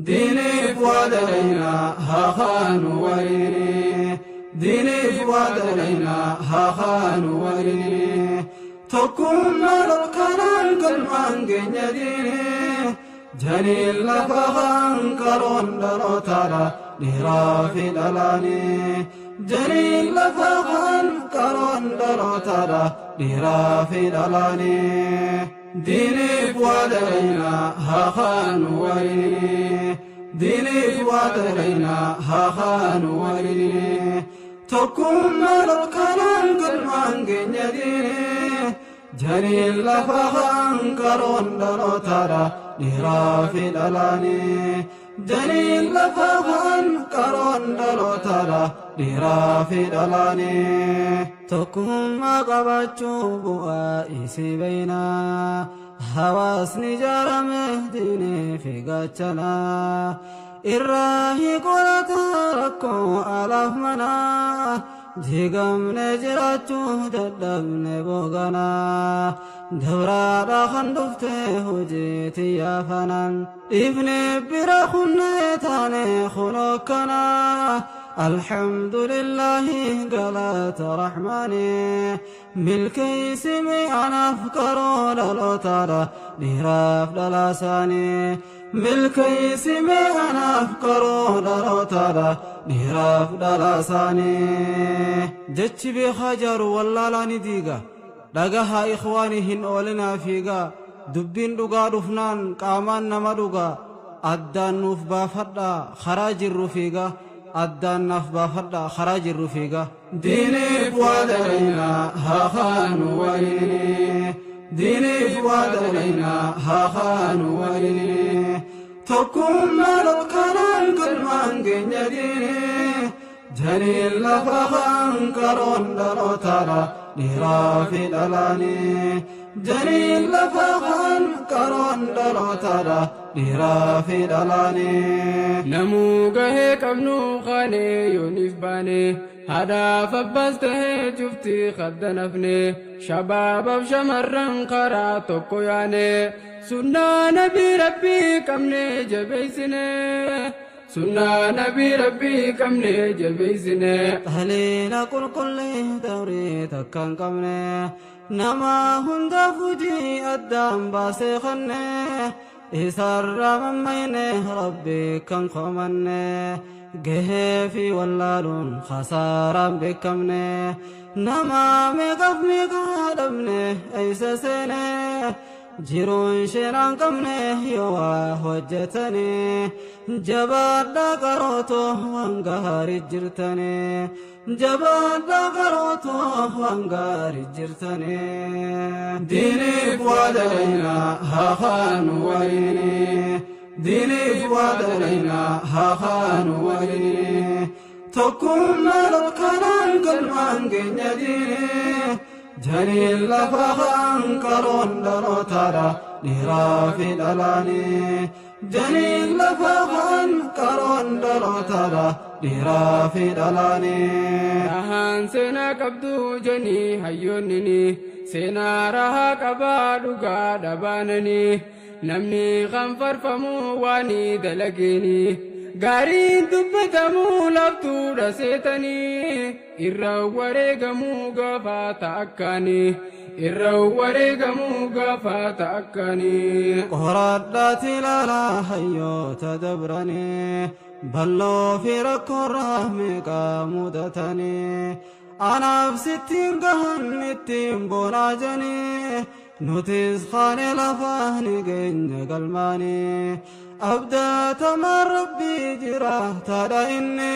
Diiniif waa dalaynaa haa kaanu waliini. Diiniif waa dalaynaa haa kaanu waliini. Tokkummaan ol kanaan galmaan keenya diini. Janiin lafa kaan qaroon dhalootaadha dhiiraa fi dhalaanii. Janiin lafa kaan qaroon dhalootaadha dhiiraa fi dhalaanii. Diiniif waa dalaynaa haa kaanu waliini. Diiniif waa dalaynaa haa kaanu waliini. Tokkummaan ol kanaan galmaan keenya diini. Janiin lafa kaan qaroon dhalootaadha dhiiraa fi dhalaanii. Janiin lafa kaan qaroon dhalootaadha dhiiraa fi dhalaanii. Tokkummaa qabaachuu bu'aa isii beeynaa. Hawaasni ijaarame diinii fi gaachanaa. Irraa hiiqolata rakkoo alaaf manaa. Diigamne jiraachuu dadhabne booganaa. Dabraadha kan dhufte hojii xiyyeeffanaan. Dhiifne bira kunne taane kunoo akkanaa. Alhamdulillahi galata rahmaani. Milkeessime anaaf qaroo dhalootaadha dhiiraaf dhalaasaanii. Milkeessime anaaf qaroo dhalootaadha dhiiraaf dhalaasaanii. Jechi beekaa jaaru wallaalaa ni diiga. Dhagahaa ikhwaanii hin oolinaa fiigaa. Dubbiin dhugaa dhufnaan qaamaan nama dhugaa. Addaan nuuf baafadhaa karaa jirru fiigaa. Addaan naaf baafadhaa karaa jirru fiigaa. Diiniif waa dalaynaa haa kaanu waliini. Diiniif waa dalaynaa haa kaanu waliini. Tokkummaan ol kanaan galmaan keenya diini. Janiin lafa kaan qaroon dhalootaadha dhiiraa fi dhalaanii. Janiin lafa kaan qaroon dhalootaadha dhiiraa fi dhalaanii. Namuu gahee qabnu kaanee yooniif baane haadhaaf abbaas tahee cufti qaddanafne shabaabaaf shamarran karaa tokko yaane sunnaa nabii rabbii qabne jabeessine sunnaa nabii rabbii qabne jabeessine. Haliila qulqullee dawrii takka hin qabne nama hundaaf hojii addaan baasee kanne isarra mammayne rabbi kan komanne gahee fi wallaaluun khasaaraan beekamne nama meeqaaf meeqa dhabne eessa seene jiruun shenaan qabne yoo waa hojjetanii jabaadhaa qarootoo waan gaarii jirtanii. Jabaadhaa qarootoo waan gaarii jirtanii. Diiniif waa dalaynaa haa kaanu waliini. Diiniif waa dalaynaa haa kaanu waliini. Tokkummaan ol kanaan galmaan keenya diini. Janiin lafa kaan qaroon dhalootaadha dhiiraa fi dhalaanii. Janiin lafa kaan qaroon dhalootaadha dhiiraa fi dhalaanii. Rahaan seenaa qabdu janii hayyoonnini seenaa rahaa qabaa dhugaa dhabaananii namni kan farfamu waan dalageeni gaariin dubbatamuu laftuudha seetanii irra wareegamuu gaafa ta'akkaanii irra wareegamuu gaafa ta'akkaanii. Qoradhaati ilaalaa hayyoota dabranii balloo fi rakkoorraa meeqa mudatanii anaaf sittiin gahan ittiin boonaa janii nutis kaane lafaa ni keenya galmaanii abdaatamaan rabbii jiraataadha inni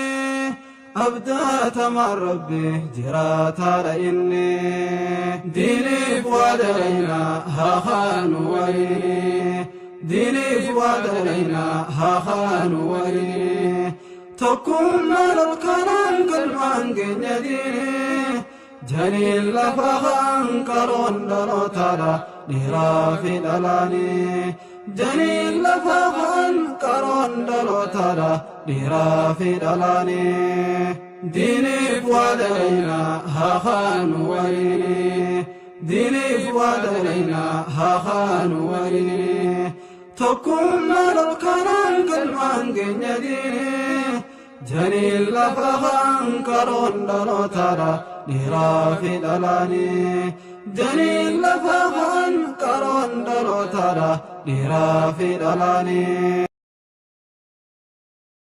abdaatamaan rabbii jiraataadha inni. Diiniif waa dalaynaa haa kaanu waliini. Diiniif waa dalaynaa haa kaanu waliini. Tokkummaan ol kanaan galmaan keenya diini. Janiin lafa kaan qaroon dhalootaadha dhiiraa fi dhalaanii. Janiin lafa kaan qaroon dhalootaadha dhiiraa fi dhalaanii. Diiniif waa dalaynaa haa kaanu waliini. Diiniif waa dalaynaa haa kaanu waliini. Tokkummaan ol kanaan galmaan keenya diinii. Janiin lafa kaan qaroon dhalootaadha dhiiraa fi dhalaanii. Janiin lafa kaan qaroon dhalootaadha dhiiraa fi dhalaanii.